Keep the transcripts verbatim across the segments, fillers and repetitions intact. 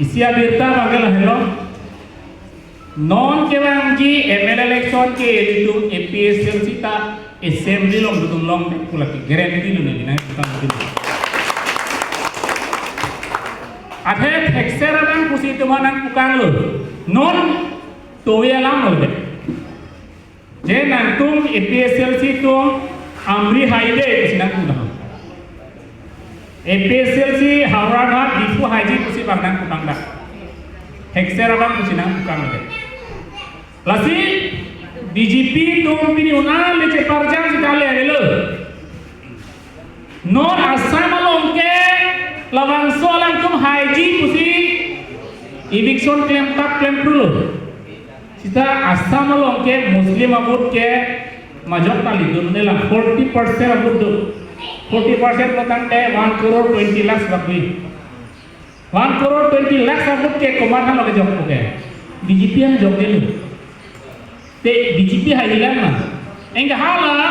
Isi abirta abang ke lahelo. Non kevangji M L A election ke ilitum A P H L C ta assembly along dodun longle pu lake guarantee lo neli nangputang dilo. Athe thekser abang pusi itum nangputanglo. Non tovi alam lo de. Je nangtum A P H L C atum Amri haide pusi nangputang. A P H L C Howraghat Diphu haiji pusi abang nangputang dak. Thekser abang pusi nangputang de. Lasi B J P atum pini un-an le cheparjang sita le avelo. Non Assam along ke labangso alangtum haiji pusi eviction klem tap klem prulo. Sita Assam along ke Muslim a-vote ke majok kali dun nela forty percent a-vote do. Forty percent lo tangte one crore twenty lakhs bak dui. One crore twenty lakhs a-vote ke komat halo kejok ke. B J P an jokdelo. Te B J P hailang ma. Anke hala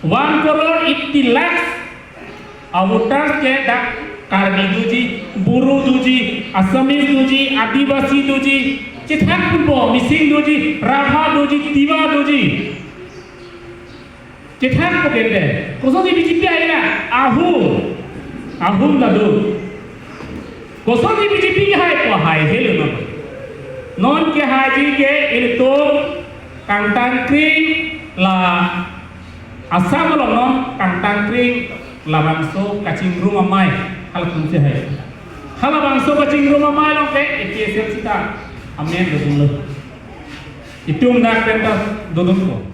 one crore eighty lakhs a-voters ke dak Karbi doji, Boro doji, Assamese doji, Adivasi doji, chethak pupo, Mising doji, Rabha doji, Tiwa doji. Chethak po kente. Kosonsi B J P haila? Ahum. Ahum ta do. Kosonsi B J P kehai po, haihelo non. Non kehaiji ke ilitum kangtangkring la Assam along non kangtangkring labangso kachingrum amei halatumsi hai. Halabangso kachingrum amei along ke A P H L C ta amen dodunlo. Itum dak pen ta dodunpo.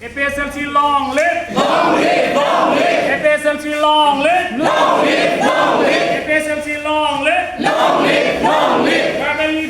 A P H L C long live! Long live, long live! A P H L C long live! Long live, long live! A P H L C long live! Long live, long live! Kadali